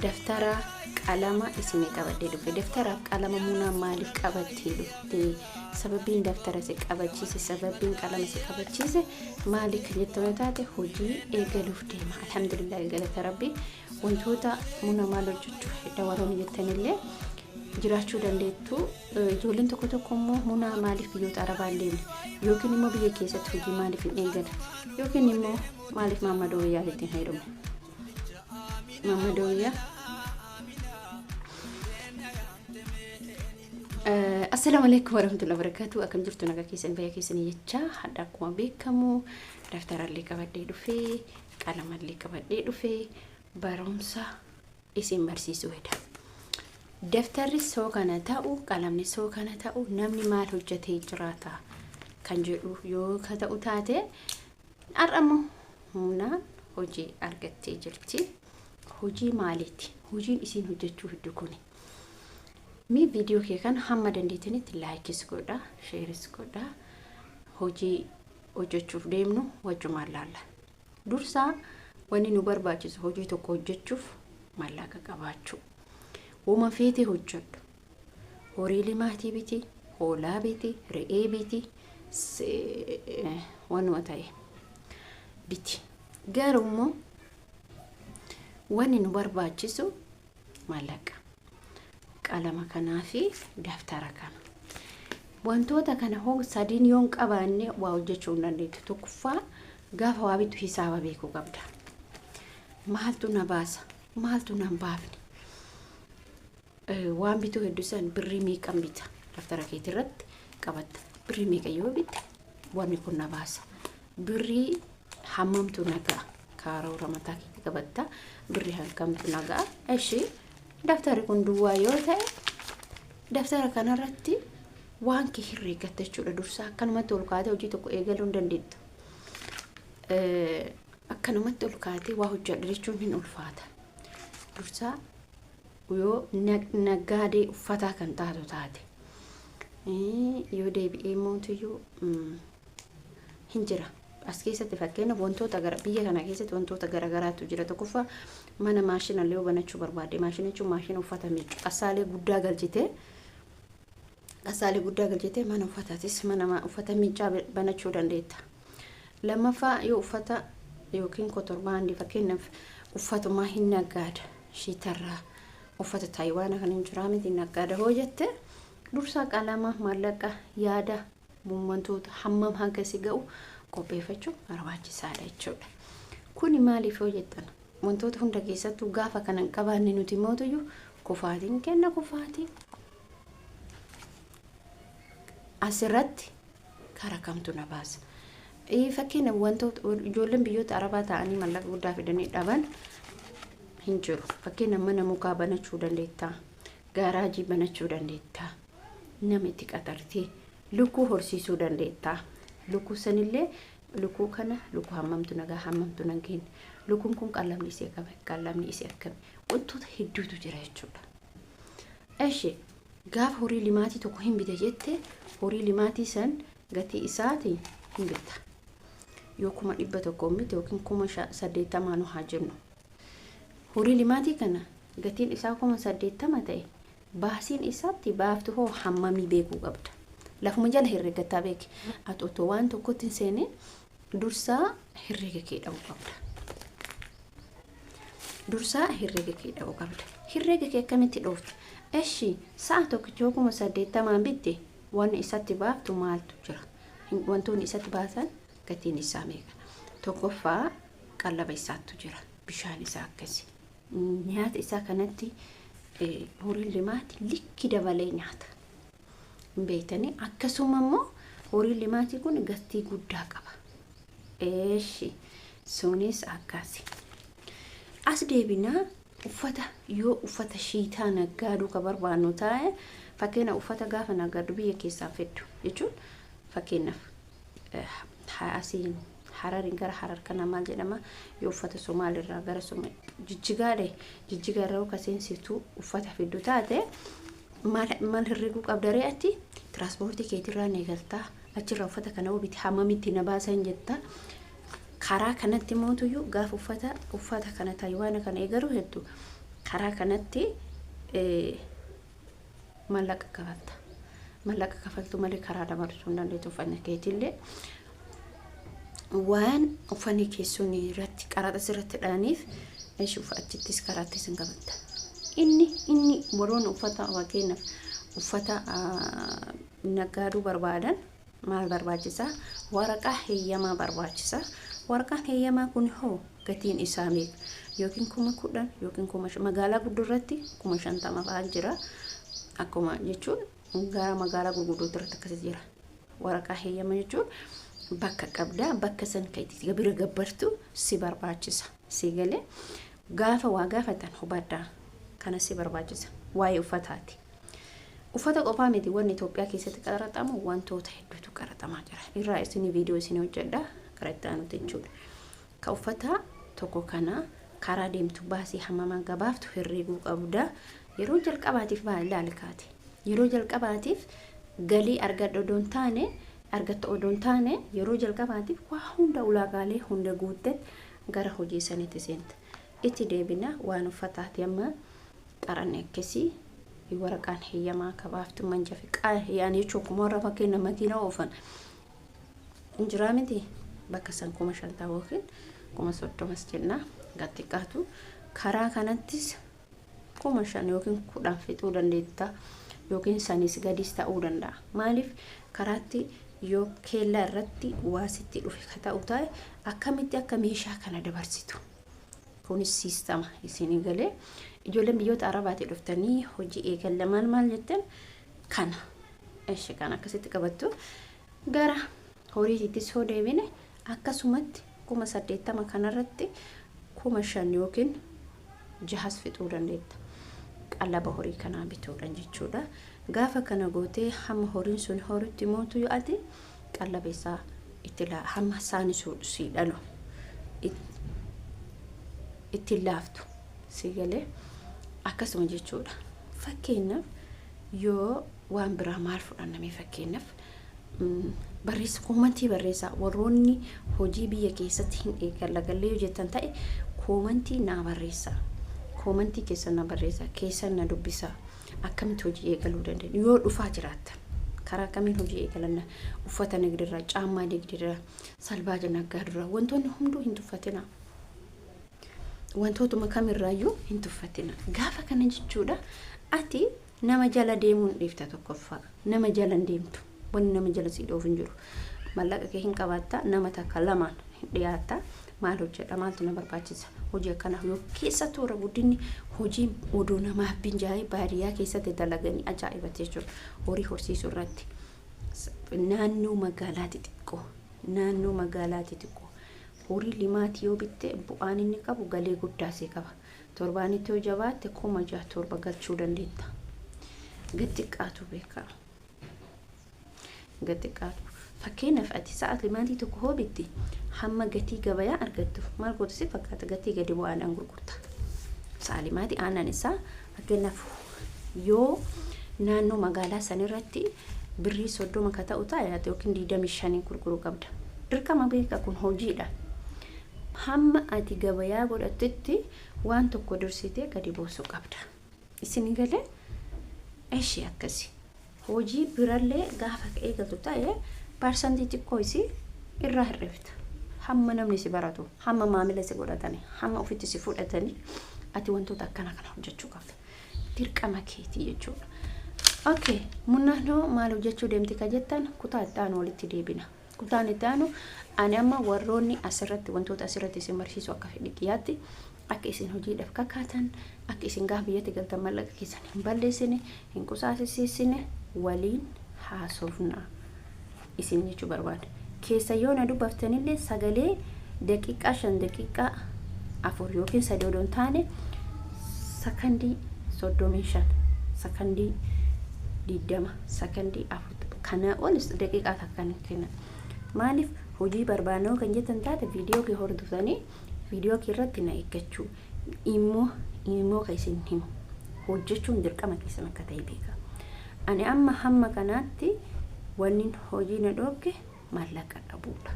Daftara qalama isinii qabadhee dhufe. Daftaraaf qalama munaa maaliif qabattee dhufte? Sababiin daftara si qabachiise, sababiin qalama si qabachiise maali kan jettu yoo taate hojii eegaluuf deema. Alhamdulillah galata Rabbii wantoota muna maal hojjechuu hedha warroonni jettanillee jiraachuu dandeettu. Ijoolleen tokko tokko immoo munaa maaliif biyyoota Arabaa hin deemne yookiin immoo biyya keessatti hojii maaliif hin eegalle yookiin immoo maaliif maammadoo biyyaatitti hin heerumne. Maammadoo biyyaa. Assalaamu alaikum warahmatullahi wabarakatuh. Akkam jirtu nagaa keessan fayyaa keessanii jecha hadha akkuma beekamu daftarallee qabadhee dhufee qalamallee qabadhee dhufee barumsa isin barsiisuu heda. Daftarri soo kana ta'u qalamni soo kana ta'u namni maal hojjetee jiraata kan jedhu yoo ka ta'u taate har'a immoo humnaan hojii argattee jirti. Hojii maaliiti? Hojiin isiin hojjechuu hiddu kuni. Mee viidiyoo kee kana hamma dandeettanitti laayikis godha, sheeris godha. Hojii hojjechuuf deemnu wajjumaan laalla. Dursaa wanni nu barbaachisu hojii tokko hojjechuuf maallaqa qabaachuu. Woma feete hojjedhu. Horii limaatii biti, hoolaa biti, re'ee biti, wanuma ta'e biti. Garuu immoo wanni nu barbaachisu maallaqa. Qalama kanaa fi daftara kana. Wantoota kana hoo sadiin yoo hin qabaanne waa hojjechuu hin dandeettu. Tokkoffaa gaafa waa bittu hisaaba beekuu qabda. Maaltu na baasa? Maaltu na hin baafne? Waan bituu hedduu san birrii meeqan bita? Daftara keetii irratti qabatta. Birrii meeqa yoo bitte wanni kun na baasa? Birrii hammamtu na ga'a? Karoora mataa keetii qabatta. Birrii hangamtu na ga'a? Eshi daftarri kun duwwaa yoo ta'e daftara kanarratti waan kee herreeggatta jechuudha. Dursa akkanumatti ol kaatee hojii tokko eegaluu hin dandeettu. Akkanumatti ol kaatee waa hojjedha jechuun hin ulfaata. Dursa yoo naggaadee uffataa kan taatu taate yoo deebi'ee mootiyyuu hin jira. As keessatti fakkeenyaaf wantoota gara biyya kana keessatti wantoota garaagaraatu jira. Tokkoffaa mana maashina illee banachuu barbaadde maashina jechuun maashina uffata miiccu qassaalee guddaa galchitee qassaalee guddaa galchitee mana uffataatis mana uffata miiccaa banachuu dandeetta. Lammaffaa yoo uffata yookiin kotorbaandii fakkeenyaaf uffatumaa hin naggaada shiitarraa uffata taayiwaana kan hin jiraa miti naggaada hoo jette dursaa qalama maallaqa yaada wantoota hammam hanga si ga'u qopheeffachuun barbaachisaadha jechuudha. Kuni maaliif yoo jettan wantoota hunda keessattuu gaafa kana hin qabaanne nuti mootuyyuu kufaatiin kenna kufaatii. Asirratti kara kamtu na baasa? Fakkeenya wantoota ijoolleen biyyoota Arabaa ta'anii mallaqa guddaa fidanii dhaban hin jiru. Fakkeenya mana mukaa banachuu dandeetta. Gaaraajii banachuu dandeetta. Nama itti qaxartee lukkuu horsiisuu dandeetta. Lukkuu sanillee lukkuu kana lukkuu hammamtu nagaa hammamtu nan kenna. Lukkuun kun qallamni isii akkami qallamni isii akkami wantoota hedduutu jira jechuudha. Eshi gaafa horii limaatii tokko hin bita jette horii limaatii san gatii isaati hin bitta. Yoo 100,000 bite yookiin 80,000 haa jennu. Horii limaatii kana gatiin isaa 80,000 ta'e baasiin isaatti baaftu hoo hammamii beekuu qabda. Lafuma jala herreeggattaa beeki. Ati otoo waan tokkotti hin seenin dursaa herreega kee dha'uu qabda. Dursaa herreega kee dha'uu qabda. Herreega kee akkamitti dhoofta? Eshi sa'a tokkicha yoo 80,000 bitte wanni isatti baaftu maaltu jira? Wantoonni isatti baasan gatiin isaa meeqa? Tokkoffaa qallaba isaattu jira. Bishaan isaa akkasi. Nyaata isaa kanatti horiin limaati likki dabalee nyaata. Hin beektanii akkasuma immoo horiin limaatii kun gatii guddaa qaba. Eeshi sunis akkasi. As deebinaa uffata yoo uffata shiitaa naggaaduu ka barbaannu taa'e fakkeenya uffata gaafa naggaaddu biyya keessaa fiddu jechuun fakkeenyaaf asiin Harariin gara Harar kana maal jedhama yoo uffata Somaaliirraa gara Jijjigaadhe Jijjigaa irraa ka seensiftu uffata fiddu taate maal maal herreguu qabda ree ati tiraanspoortii keetirraa ni eegaltaa achirraa uffata kana hoo biti hammamitti na baasan jetta karaa kanatti mootuyyuu gaafa uffata uffata kana taayiwaana kana eegaluu hedduu Karaa kanatti maallaqa kafalta. Maallaqa kafaltu malee karaa dabarsuu hin dandeettu uffanni keetillee. Waan uffanni keessuun irratti qaraxa sirratti dhahaniif achittis karaatti isin kafalta. Inni warroonni uffata, fakkeenyaaf uffata naggaaduu barbaadan, maal barbaachisaa? Waraqaa heeyyamaa barbaachisa. Waraqaan heeyyamaa kun hoo gatiin isaa meeqa? Yookiin 10,000 yookiin 5,000, magaalaa guddoo irratti 50,000 fa'aa jira. Akkuma jechuun gara magaalaa gurguddoo irratti akkasii jira. Waraqaa heeyyamaa jechuun bakka qabdaa, bakka san kan itti bira gabbartu si barbaachisa. Si galee gaafa waa gaafatan hubadhaa, kana si barbaachisa. Waa'ee uffataati. Uffata qofaa miti wanni Itoophiyaa keessatti qaraxamu, wantoota hedduutu qaraxamaa jira. Irraa isin viidiyoo isin hojjedha karaa itti aanutti jechuudha. Ka uffata tokko kana karaa deemtu baasii hammama gabaaftu herreeguu qabda. Yeroo jalqabaatiif ilaali kaate. Yeroo jalqabaatiif galii argadhu odoo hin taane, argatta odoo hin taane, yeroo jalqabaatiif waa hunda ulaagaalee hunda guutte gara hojii sanitti seenta. Itti deebina waan uffataati. Amma qaranne akkasii waraqaan heeyyamaa kabaaftu manja fi yaani jechuun akkuma warra fakkeenya makiina oofan injiraa miti, bakka san 50,000 yookiin 30,000s jenna xiqqaatu. Karaa kanattis 5,000 yookiin 10 fixuu dandeetta yookiin sanis gadis ta'uu danda'a. Maaliif karaatti yoo keellaa irratti waa sitti dhufe ka ta'u ta'e, akkamitti akka meeshaa kana dabarsitu? Kunis siistama isinii galee. Ijoolleen biyyoota Arabaatii dhuftanii hojii eegalla maal maal jettan, kana ishee kan akkasitti qabattu. Gara horiitittis yoo deebine, akkasumatti 80,000 kanarratti 5,000 yookiin 6s fixuu dandeetta. Qallaba horii kanaa bituudhaan jechuudha. Gaafa kana gootee hamma horiin sun horitti mootu yoo ati qallaba isaa itti hamma isaan sii dhalu ittiin laaftu si galee akkasuma jechuudha. Fakkeenyaaf yoo waan biraa maal fudhanname, fakkeenyaaf barreessa, koomantii barreessaa. Warroonni hojii biyya keessatti hin eegalla gallee yoo jettan ta'e, koomantii naa barreessaa. Koomantii keessan na barreessaa, keessan na dubbisaa. Akkamitti hojii eegaluu dandeenya? Yoo dhufaa jiraattan karaa kamiin hojii eegalanna? Uffata nigdirraa, caammaa nigdirraa, salbaaja naggaadurraa, wantoonni hunduu hin tuffatina. Wantootuma kamirraayyuu hin tuffatina. Gaafa kana jechuudha, ati nama jala deemuun dhiifta tokkoffaa. Nama jala hin deemtu. Wanni nama jala si dhoofu hin jiru. Mallaqa kee hin qabaatta, nama takka lamaan hin dhiyaatta. Maal hojjedha? Maaltu na barbaachisa? Hojii akkanaa yoo keessattuu irra guddinni hojii odoo namaaf binjaa'ee baadiyyaa keessatti dalaganii ajaa'ibati jechuudha. Horii horsiisuu irratti. Naannoo magaalaa xixiqqoo. Naannoo magaalaa xixiqqoo. Horii limaatii yoo bitte bu'aan inni qabu galii guddaa sii qaba. Torbaanitti yoo jabaatte 6,000 7 galchuu dandeetta. Gad xiqqaatu beekaa. Gad xiqqaatu. Fakkeenyaaf ati sa'a limaatii tokko hoo bitte, hamma gatii gabayaa argattu maal gootu si fakkaata? Gatii gadi bu'aadhaan gurgurta. Sa'a limaatii aannan isaa fakkeenyaaf yoo naannoo magaalaa sanirratti birrii 30 ka ta'u ta'e yookiin 25 gurguruu qabda. Dirqama beeka, kun hojiidha. Hamma ati gabayaa godhattutti waan tokko dursitee gadi buusuu qabda. Isin galee ishee akkasi. Hojii birallee gaafa eegaltu ta'e, parsantii xiqqoo isii irraa hir'ifta. Hamma namni si baratu, hamma maamila si godhatani, hamma ofitti si fudhatanii, ati wantoota akkana kana hojjechuu qabda. Dirqama keetii jechuudha. Okay, munnaan hoo maal hojjechuu deemti ka jettan, kutaa itti aanu walitti deebina. Kutaan itti aanu ani amma warroonni asirratti wantoota asirratti isin barsiisu akka fedhi kiyyaatti akka isin hojiidhaaf kakaatan, akka isin gaafa biyyatti galtan mallaqa keessan hin balleessine, hin qusaasisiisine waliin haasofna isin jechuu barbaada. Keessa yoo na dubbaftanillee sagalee daqiiqaa 5, daqiiqaa 4 yookiin 3 odoo hin taane, sakandii 35, sakandii 20, sakandii 4, kana olis daqiiqaa takka hin kennan. Maaliif hojii barbaannoo kan jettan taate, viidiyoo kee hordoftanii viidiyoo kee irratti na eeggachuu immoo kan isin himu hojjechuun dirqama keessan akka ta'e beeka. Ani amma hamma kanaatti wanni hojii na dhoorke maallaqa dhabuudha.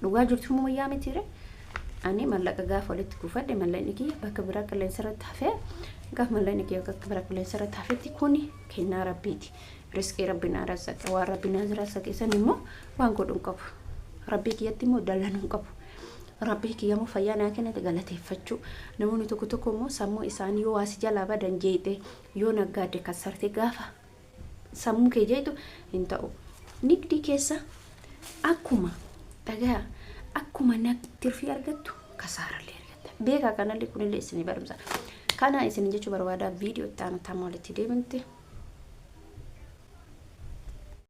Dhugaa jirtu immoo wayyaa mitiire. Ani maallaqa gaafa walitti kuufadhe, maallaqni kiyya bakka biraa qilleensa irratti hafee Gaaf mallaqni kiyya akka bara qilleensa irratti hafetti, kuni kennaa Rabbiiti. Riskii Rabbi naa razzaqe, waan Rabbi naa razzaqe san immoo waan godhu hin qabu. Rabbii kiyyatti immoo dallanuu hin qabu. Rabbii kiyya immoo fayyaa naa kennate galateeffachuu. Namoonni tokko tokko immoo sammuu isaanii yoo waasi jalaa badan jeeqxe, yoo naggaadde kassarte, gaafa sammuu kee jeeqxu hin ta'u. Nigdii keessa akkuma dhagaa, akkuma tirfii argattu kasaarallee argatta. Beekaa, kanallee kunillee isinii barumsa. Kana isin jechuu barbaada. Viidiyoo itti aanu tamaa walitti deemte.